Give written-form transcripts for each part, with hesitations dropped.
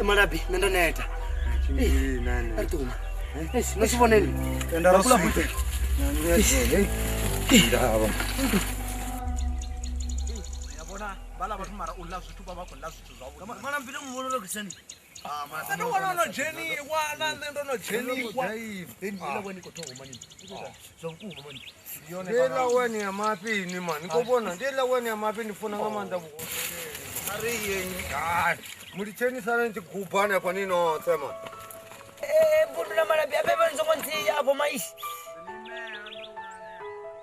Malabi nenda neta. Artuma. No si voneni. Enda ra swi. Ndava. Ya vona bala batho mara o la zwithu ba ba khou la zwithu zwavho. Mwana mbili muvhulo lo gisani. Ah mara. Ndo wana no dzheniwa na nṋe ndo no dzheniwa. Ila wena iko thoma mani. Zwa vhukuma mani. Ndela wena ya mafini mani. Ko vona ndela wena ya mafini funa nga maanḓa vhukuma. Ari yenyi. Hayi. Mulitsheni sala ndi gubana kwa nino tsema. Bundu na malabi ape ba nzongo ntsiya apo maishi.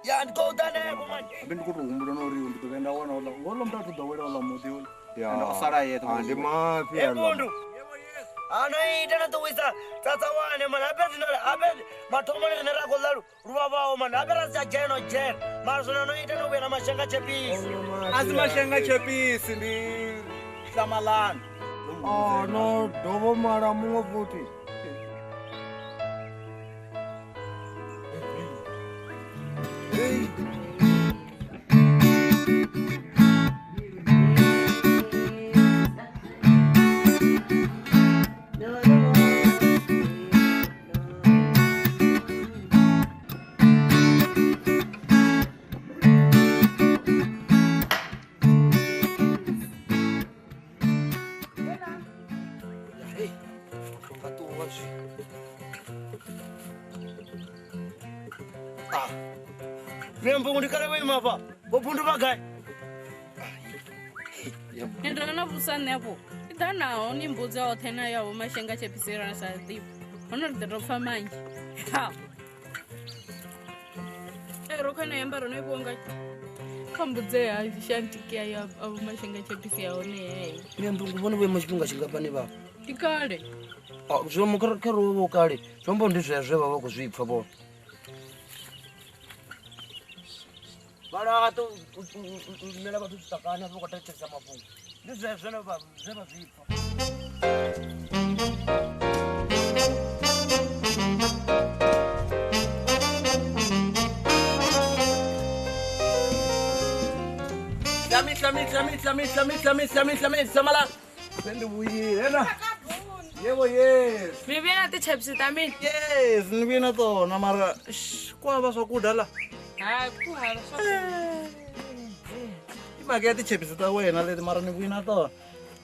Ya ndiko dana apo mani. Abe ndi kuto humbula no uri ndi ḓo vhenda wana ola. Ngola mntu ḓo wela ola muḓi ola. Ya. Ndo sala yethu. Ndi mafi ya. Bundu. Ano ita na tuwisa tsatsa wane mani ape zino ape mathomo le rine ra khou ḽa luvhavhaho mani ape ra si tsha dzhena dzhena. Mara zwino no ita no vhuya na mashenga tshepisi. A si mashenga tshepisi ndi hlamalani. Oh no, dobo mara muṅwe futhi. Hey. Ndona vhusa nṋe i ḓa naho ni mbudza oṱhe na yavho mashenga tshepisela na sa ḓivhi hono ri ḓo tou pfa manzhi ro khona yamba ro no ifhiwa nga kha mbudze ha shantikia ya avho mashenga tshepisi ya hone heyo nṋe vhone vho ima tshifhinga tshingafhani vha ndi kale zwo kha ro vho kale zwi amba ndi zwezwe vha vha khou zwi pfa vhone vhala to limela vhathu zwiṱakani vha khou thetshelesa mafhungo ndi zwezwe zwe vha zwi pfa. Hlami hlami Ndi vuyile na. Yebo yes. Mi vuya na ti-chips ta mina. Yes, ni vuye na tona mara ku hava swakudya la. Hayi ku hava swakudya. I mhaka ya ti-chips ta wena leti mara ni vuye na tona.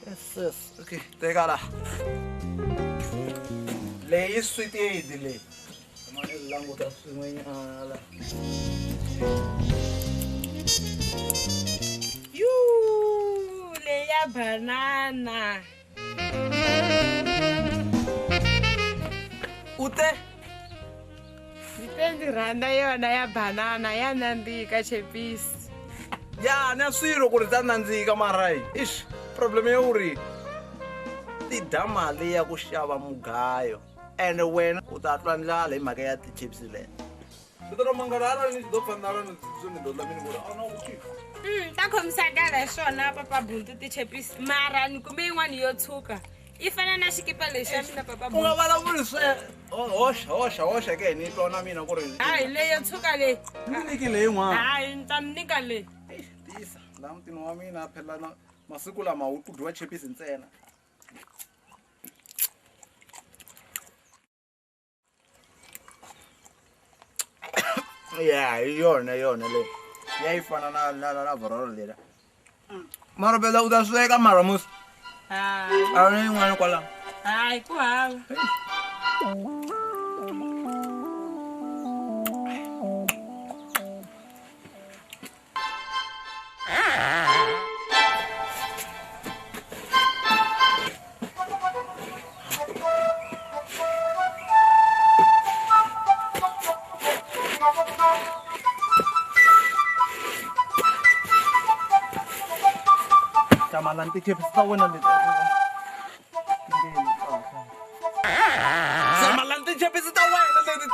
Yes, yes. Okay, teka la. Leyi i sweet aid leyi. Mani languta swin'wenyana la. Leya banana. Ute? Ndzi ndzi rhandza yona ya banana ya nandzika chepisi. Ya na swilo ku ri ta nandzika mara ix problem ya uri ti dya mali ya ku xava mugayo ene wena u ta twa ndlala hi mhaka ya ti-chips leti. Ndzi ta mangala arali ni ḓo pfa nḓala ni ḓo ḽa mini ngori a na vhukhiphi. Ta khomisakala hi swona papa Buntu ti-chepisi mara ni kume yin'wana yo tshuka i fana na xikipa lexi xa mina papa U nga vulavuli swe hoxa hoxa ke ni twa na mina ku ri hayi leyo tshuka leyi ni nyiki leyin'wana hayi ni ta mi nyika leyi tisa la mutini wa mina phela na masiku lama wu ku dyiwa chepisi ntsena. Ya hi yona yona leyi ya yi fana na na na na vororo leriya. Mara phela u ta sweka mara musi. Hayi. A ri yin'wana kwala. Hayi ku hava. Hlamalani tichipsi ta wena leti. Hlamalani tichipsi ta wena leti.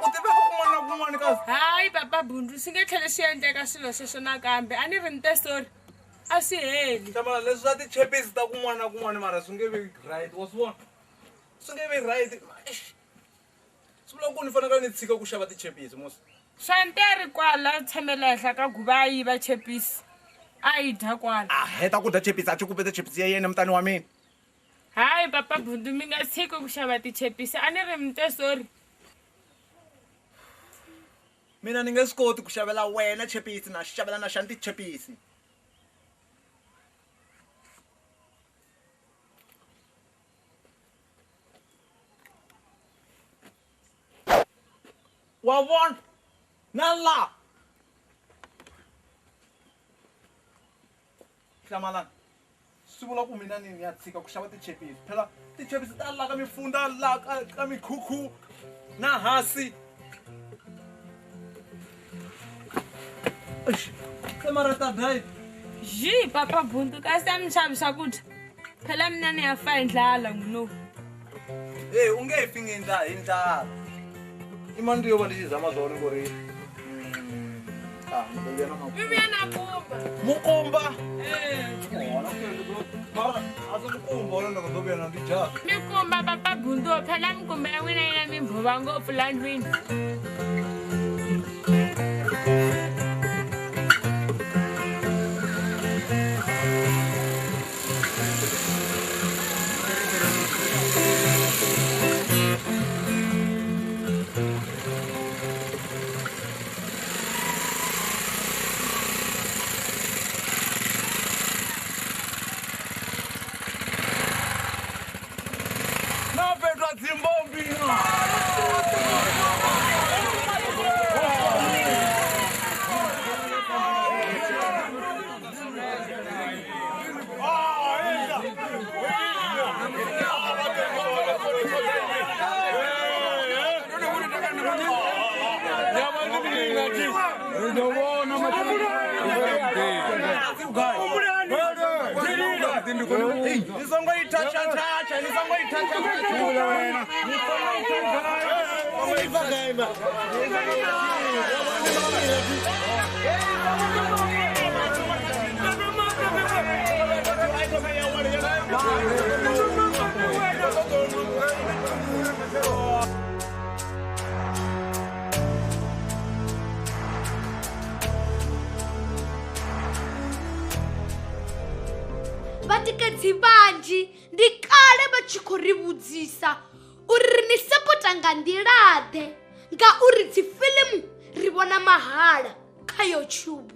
U ti veka kun'wana na kun'wana kasi. Hayi papa Bundu swi nge tlheli swi endleka swilo sweswo nakambe a ni ri ni te sorry a swi heli. Hlamalani leswi swa tichipsi ta kun'wana na kun'wana mara swi nge vi right wa swi vona? Swi nge vi right. Swi vula ku ni fanekele ni tshika ku xava tichipsi musi. Swa kwala tshamela henhla ka guva a yiva chipisi. A yi dya kwala. A heta ku dya chipisi a cukupeta chipisi ya yena mutani wa mina. Hayi papa Bundu mi nga tshiki ku xava tichipisi a ni ri mi te sorry. Mina ni nge swi koti ku xavela wena chipisi na xavela na Shanti chipisi. Wa vona na la. Hlamalani swi vula ku mina ni ya tshika ku xava tichipisi phela tichipisi ta la ka mifunda la ka mikhukhu na hasi. Se mara ta dya. Ji papa Bundu kasi a mi xavi swakudya phela mina ni ya fa hi ndlala n'wino. Hey u nge hi fingi hi ndlala. I mani yo va ni xi zama swona ku ri mi vuya na kumba. Mukumba? Mikumba papa Bundu phela mikumba ya n'wina yi na mimbhova ngopfu la ndlwini. Vatikedzi vhanzhi ndi kale vha tshi khou ri vhudzisa uri ri ni sapota nga nḓila-ḓe ngauri dzi filimu ri vhona mahala kha YouTube.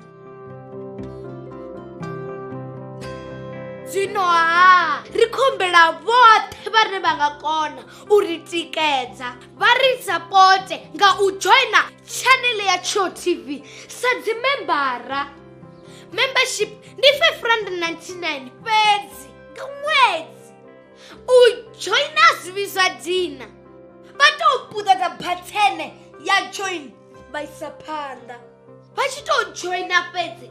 Zwino ha ri khombela vhoṱhe vhane vha nga kona u ri tikedza vha ri sapote nga u joina channel ya Tshiwo TV sa dzi membara. Membership ndi 599 fhedzi nga ṅwedzi. U joina zwi vhidzwa dina. Vha tou puṱedza bathene ya join vha isa phanḓa. Vha tshi tou joina fhedzi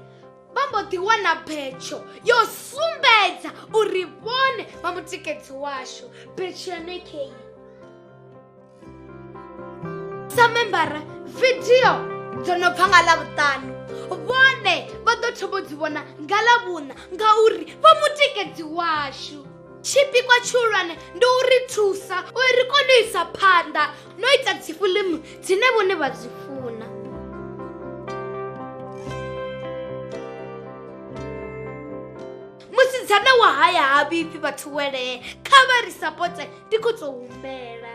vha mbo ḓi wana betsho yo sumbedza uri vhone vha mutikedzi washu. Betsho yone kei. Sa membara video dzo no bva nga Ḽavhuṱanu vhone vha ḓo thoma u dzi vhona nga Ḽavhuṋa ngauri vha mutikedzi washu. Tshipikwa tshihulwane ndi u ri thusa uri ri kone u isa phanḓa no ita dzi fiḽimu dzine vhone vha dzi funa. Musidzana wa haya ha vhifhi vhathu welee kha vha ri sapote ndi khou tou humbela.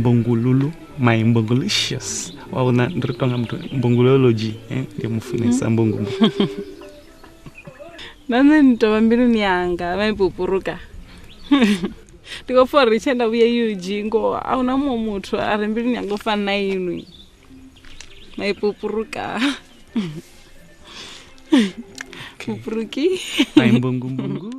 Mbongululu, my mbongulicious. Wa vhona ndi ri tonga muthu mbongulology, ndi mufunesa mbongo. Na nṋe ni tovha mbiluni yanga vhaipupuruka. Ndi khou pfa uri tshe nda vhuya UG ngoho a huna muṅwe muthu a re mbiluni yanga u fana na inwi. Maipupuruka. Pupuruki. My mbongu mbongu.